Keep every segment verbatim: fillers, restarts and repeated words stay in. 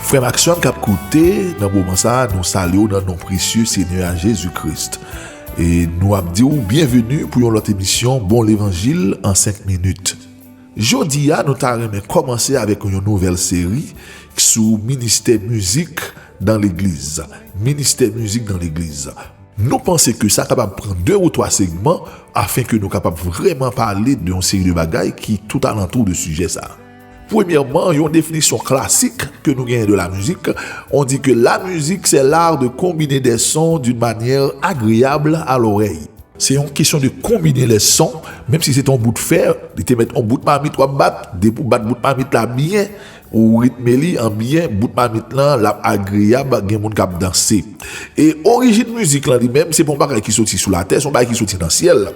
Frè m ak sè m k ap koute, nan moman sa a, nou salye w nan non presye Senyè a Jezi Kris. E nou ap di w byenveni pou yon lòt emisyon Bon Levanjil an senk minit. Jodi a, nou ta renmen kòmanse avèk yon nouvèl seri sou ministè mizik dan legliz. Ministè mizik dan legliz. Nou panse ke sa kapab pran de ou twa segman afen ke nou kapab vrèman pale de yon seri de bagay ki tout alantou de sijè sa. Premyèman, yon definisyon klasik ke nou genyen de la musique, on dit que la musique, c'est l'art de combiner des sons d'une manière agréable à l'oreille. Se yon kesyon de combiner les sons, menm si se te yon bout fè, li te mèt yon bout mamit w ap bat, depi w bat bout mamit la byen, ou ritme li an byen, bout mamit lan, l ap agreyab, gen moun k ap danse. E orijin mizik lan li menm, se pa yon bagay ki soti sou latè, se yon bagay ki soti nan syèl.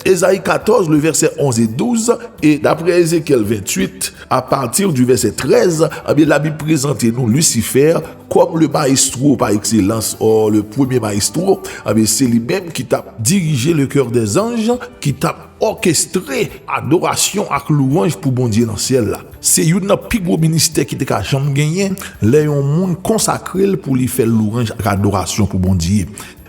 Ezayi katòz, le vèsè onz e douz, e daprè Ezekyèl venntuit, a pati di vèsè trèz, ebyen, Labib prezante nou Lisifè kòm le maestro par excellence, or le premier maestro, ebyen, se li menm ki t ap dirije le chœur des anges, ki t ap òkestre adorasyon ak lwanj pou Bondye nan syèl la. Se youn nan pi gwo ministè ki te ka janm genyen, lè yon moun konsakre l pou li fè lwanj ak adorasyon pou Bondye.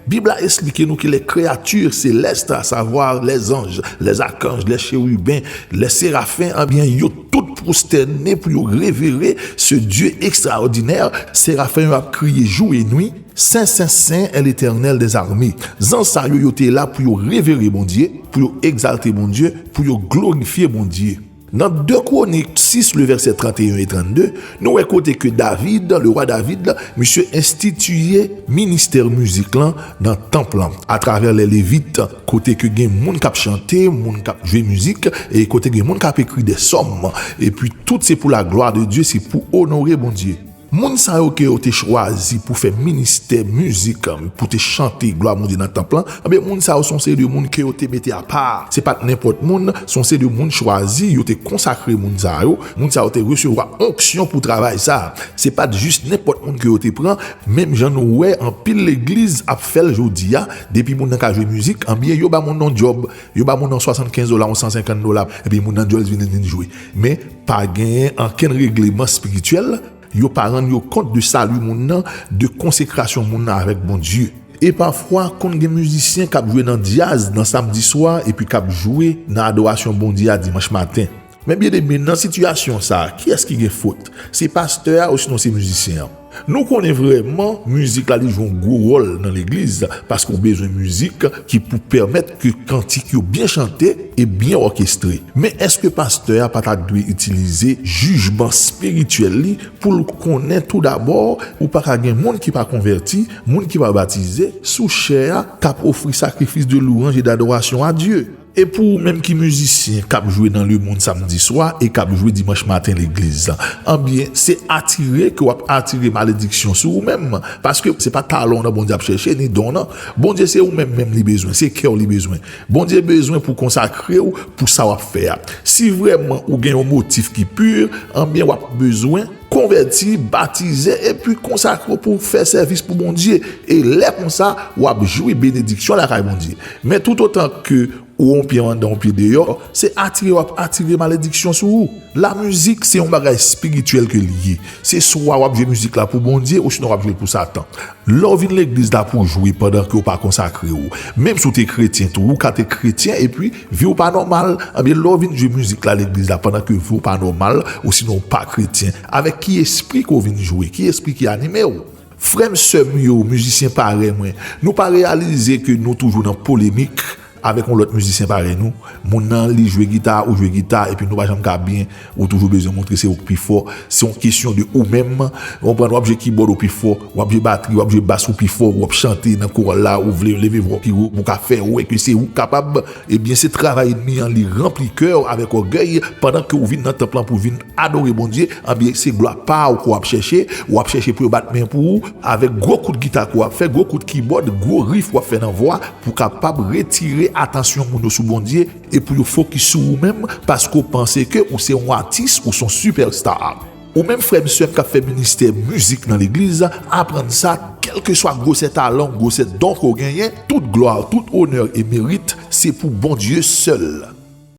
Bib la esplike nou ke les créatures célestes, à savoir les anges, les archanges, les chérubins, les séraphins, ebyen, yo tout pwostène pou yo revere ce Dieu extraordinaire. Serafen yo ap kriye jou e nwi, Sen, sen, sen est l'Éternel des armées. Zanj sa yo, yo te la pou yo revere Bondye, pou yo egzalte Bondye, pou yo glorifye Bondye. Nan de Kwonik sis, le vèsè tranteyen e trannde, nou wè kote ke David, le wa David, misye enstitiye ministè mizik lan nan tanp lan, atravè lè Levit, kote ke gen moun k ap chante, moun k ap jwe mizik, e kote gen moun k ap ekri de sòm. Epi tout se pou la glwa de Dye, se pou onore Bondye. Moun sa yo ke yo te chwazi pou fè ministè mizik, pou te chante glwa Bondye nan tanp lan, ebyen, moun sa yo se yon seri de moun ke yo te mete apa. Se pa t nenpòt moun, se yon seri de moun chwazi, yo te konsakre moun sa yo. Moun sa yo te resevwa onksyon pou travay sa. Se pa t jis nenpòt moun ke yo te pran, menm jan nou wè anpil legliz ap fè l jodi a, depi moun nan ka jwe mizik, ebyen, yo ba moun nan djòb, yo ba moun nan swasannkenz dola, yon san senkant dola, epi moun nan djòl vin, vin jwe. Men, pa genyen ankenn regleman espirityèl, yo pa rann yo kont de sali moun nan, de konsekrasyon moun nan avèk Bondye. E pafwa, konn gen mizisyen k ap jwe nan dyaz nan samdi swa epi k ap jwe nan adorasyon Bondye a dimanch maten. Men byeneme, nan sitiyasyon sa a, kiyès ki gen fot? Se pastè a osinon se mizisyen an? Nou konnen vrèman mizik la li jwe yon gwo wòl nan legliz, paske w bezwen mizik ki pou pèmèt ke kantik yo byen chante e byen òkestre. Men èske pastè a pa ta dwe itilize jijman espirityèl li pou l konnen tou dabò ou pa ka gen moun ki pa konvèti, moun ki pa batize, sou chè a, k ap ofri sakrifis de louanj e dadorasyon a Dye? E pou ou menm ki mizisyen k ap jwe nan lemonn samdi swa e k ap jwe dimanch maten legliz, anbyen, se atire ke w ap atire malediksyon sou ou menm. Paske se pa talan w nan Bondye ap chèche, ni don w nan. Bondye se ou menm menm li bezwen, se kè w li bezwen. Bondye bezwen pou konsakre w pou sa w ap fè a. Si vrèman ou gen yon motif ki pi, anbyen w ap bezwen konvèti, batize, epi konsakre w pou fè sèvis pou Bondye. E lè konsa, w ap jwi benediksyon lakay Bondye. Men toutotan ke ou yon pye anndan, yon pye deyò, se atire w ap atire malediksyon sou ou. Lamizik se yon bagay espirityèl ke l ye. Se swa w ap jwe mizik la pou Bondye, osinon w ap jwe l pou Satan. Lè w vin legliz la pou w jwe pandan ke w pa konsakre w, menm si w te kretyen tou, ou ka te kretyen epi vi w pa nòmal, anbyen, lè w vin jwe mizik la legliz la pandan ke vi w pa nòmal, osinon w pa kretyen, avèk ki espri ke w vin jwe? Ki espri ki anime w? Frè m, sè m yo, mizisyen parèy mwen, nou pa reyalize ke nou toujou nan polemik avèk yon lòt mizisyen parèy nou? Moun nan, li jwe gita, ou jwe gita, epi nou pa janm ka byen, ou toujou bezwen montre se ou k pi fò. Se yon kesyon de ou menm, ou konprann, w ap jwe kibòd ou pi fò, w ap jwe batri, w ap jwe bas ou pi fò, w ap chante nan koral la, ou vle leve vwa w pi wo pou w ka fè wè ke se ou k kapab. Ebyen, se travay ènmi an, li ranpli kè w avèk ògèy, pandan ke w vin nan tanp lan pou w vin adore Bondye, anbyen, se glwa pa w ke w ap chèche, w ap chèche pou yo bat men pou ou, avèk gwo kout gita ke w ap fè, gwo kout kibòd, gwo rif w ap fè nan vwa, pou kapab retire atansyon moun yo sou Bondye, e pou yo fokis sou ou menm, paske w panse ke ou se yon atis, ou se yon sipèsta. Ou menm frè m, sè m k ap fè ministè mizik nan legliz, aprann sa, kèlkeswa gwosè talan, gwosè don ke w genyen, tout glwa, tout onè e merit, se pou Bondye sèl.